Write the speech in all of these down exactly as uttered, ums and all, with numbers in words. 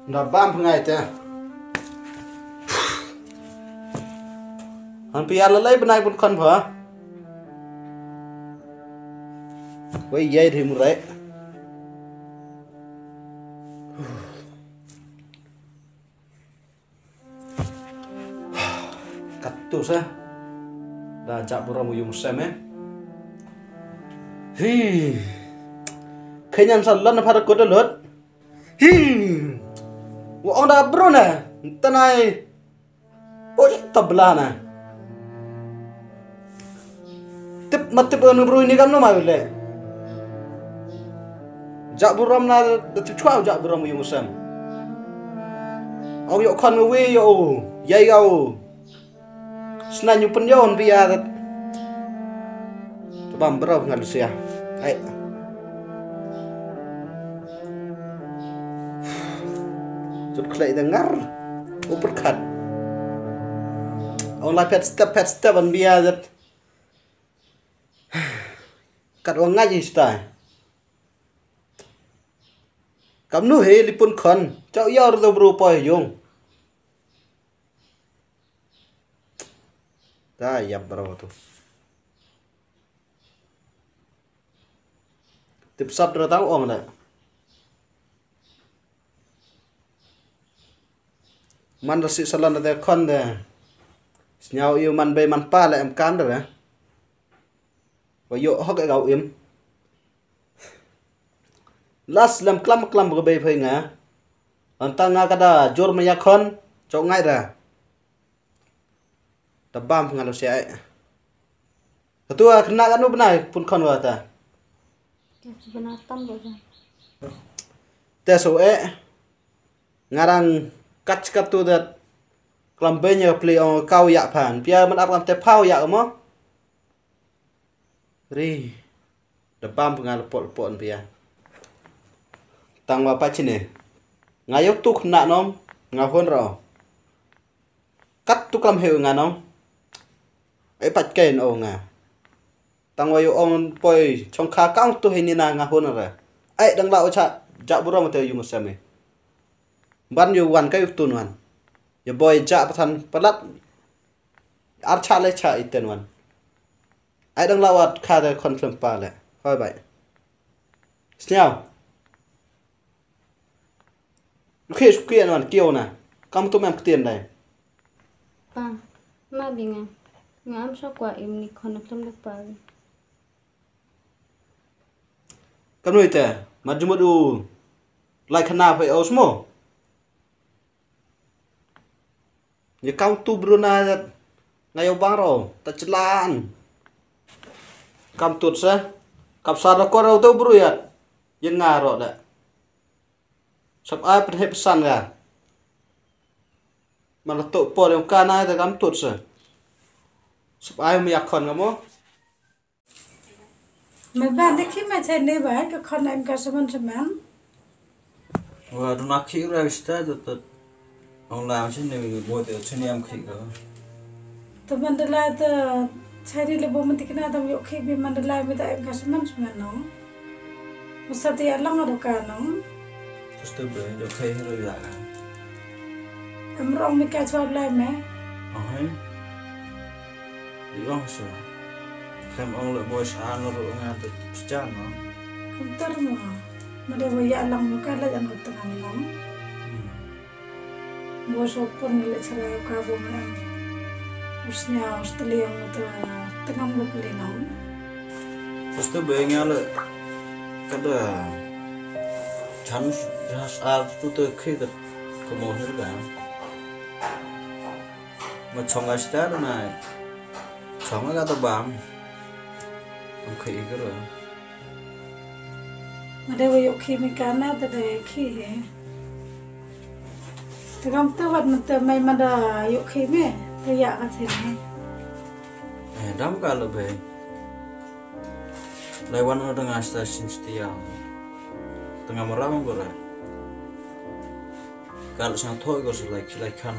Nda bam pyngai te. Han pia la lai bnai bun kon pha. Wei yai ri murai. Katu sa. Da jak burom u yung sem eh. Hi. Khenyan sa lon pha ko dolot. Hi. Wa ong da bro na. Tanai. Oi, tabla na. Tip, ma tip anu bru ini kam no ma le. Jak burom na da tip chwa jak burom yung sam. Au yo kon wi yo. Ya yo. Sna nyu pen yo on bia dat. Bam bro ngal sia. Ai. Jut khlei da ngar. Uppercut. Ong la pet step, pet step an bia dat. Kat wa ngai ji stai. Kam nu he li pun khon. Chau yar do bru poi yung. Da yap bro tu. Tip sap dra tang ong da. Man da si salan da khon da. Sñiaw yu man bei man pa la em kan da. Wa yo hok e gau im. Las lam klam klam ga bei phai nga. Anta nga kada jor ma ya khon. Chok ngai da. Da bam nga lo sia eh. Katu a kena kanu bnai pun khon wa ta. Bana tam ba ja. Te so eh. Ngarang kat katu dat. Klam benya pli ong kau yak phan. Pia man ap kam te pau yak mo. Ri. Da bam nga lepot lepot pia. Tang wa pa chine. Nga yok tuk na nom. Nga hon ro. Kat tu klam heu nga nong. Ai pat kain o nga. Tang wa yu ong poi chong kha kang tu hini na nga hun re. Ai dang la o cha ja burom te yung same. Ban yu wan ka yu tun wan. Ya boy ja pathan palat. Ar cha le cha iten wan. Ai dang la wat kha de kon klem pa le. Hoi bai. Sniaw. Khi khi an wan kiu na. Kam tu mem ktien dai. Pa, ma bi nga. Nga am sa kwa im ni khon klem de pa. Kam noi te, ma jumut u lai khana phai aus mo. Ye kam tu bruna yat. Nga yo bang ro, ta chlan. Kam tut se. Kam sa ro ko ro tu bru yat. Ye nga ro da. Sap ai pynhep san ga. Ma la tok por yong ka na da kam tut se. Sap ai mi akhon ka mo. Me ban de ki me chen ne ba ka khon em ka saman saman. Wa du na ki ra sta da ta. Ong la chen ne mo de chen yam ki ka. Ta Mandalay ta chari le bo mati kina tam yok khi bi Mandalay mi ta em ka saman saman no. Masa ti alang ado ka no. Terus tu be yok khi ro ya ka. Em rong mi ka chwa lai me. Oh hai. Di ong sa. Khlem ong le bo sa no ro nga ta pechan no. Kumtar mo. Ma de bo ya alang mi ka la jan ko tengah no. Bo so pun ngi le chara ka bo ma. Usnya Australia mo ta tengam bo pele nong. Terus tu be nga le kada chan jas ar tu te khi ka ko mo hir ga. Ma chong ga star na. Chong ga ta bam. Ang khi ka ro. Ma de wa yok khi mi ka na ta de khi he. Te kam te wat ma te mai ma da yok khi mi te ya ka te ne. Eh, dam ka lo be. Lai wan o da nga sta sin stia. Te nga ma ram ko ra. Ka lo sang tho ko sa lai lai kan.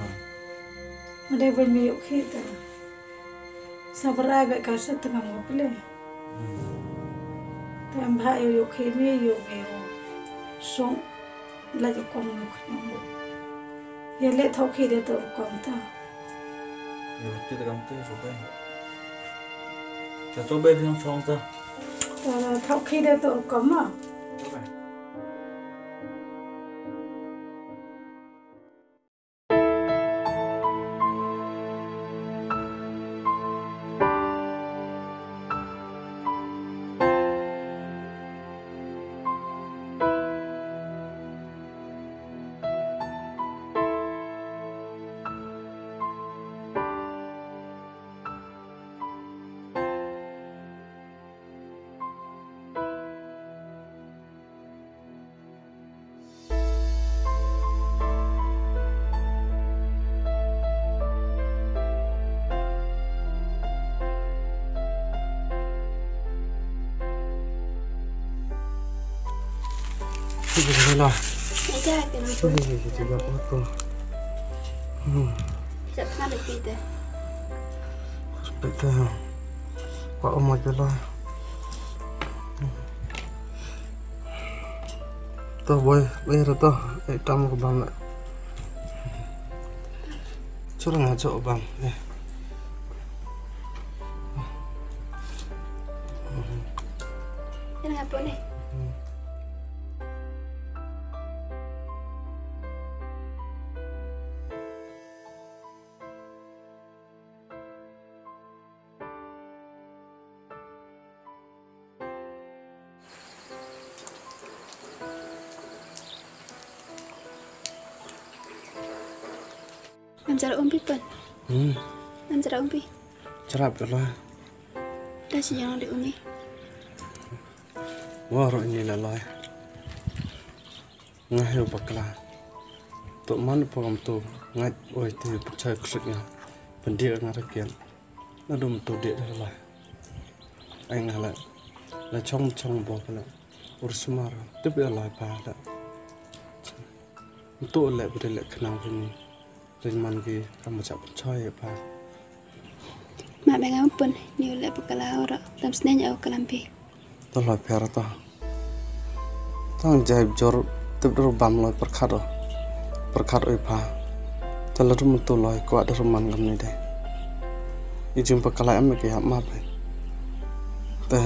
Ma de wa mi yok khi te. Sa brai be ka sa te nga mo ple. Te am bha yo yok khi mi yok yo. Song la yok kong yok. Ïa leh thok khie de to rukom ta. Ïa leh ti ta kam te so bai. Ta so bai biang chong ta. Ta thok khie de to rukom ma. To boy, boy ra to, eh, tam ko bam la. Chura nga cho bam, eh. Ina nga pone. Am jara umpi pun. Hmm. Am jara umpi. Jara pun lah. Dah si yang di umi. Wah, roh ini lah lah. Nga heu bakla. Tok man pogam tu ngat oi te pechai ksik nga. Pendik nga rakyat. Nadum tu dik dah lah. Ai nga lah. La chong chong bok lah. Ur sumar. Tip ya lah pa lah. Tu leh beri leh kenang pini. Rin man ki kam chap choi pa. Ma benga pun ni leh pekala ora tam snen au kalam pi. To loi pher to. Tang jai bjor tip dor bam loi perkhat o. Perkhat oi pa. To la dum to loi kwah dor man gam ni de. I jing pekala em ke hap ma pe. Te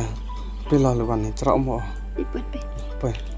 pila le wan ni chra mo. Pi pun pi. Pi.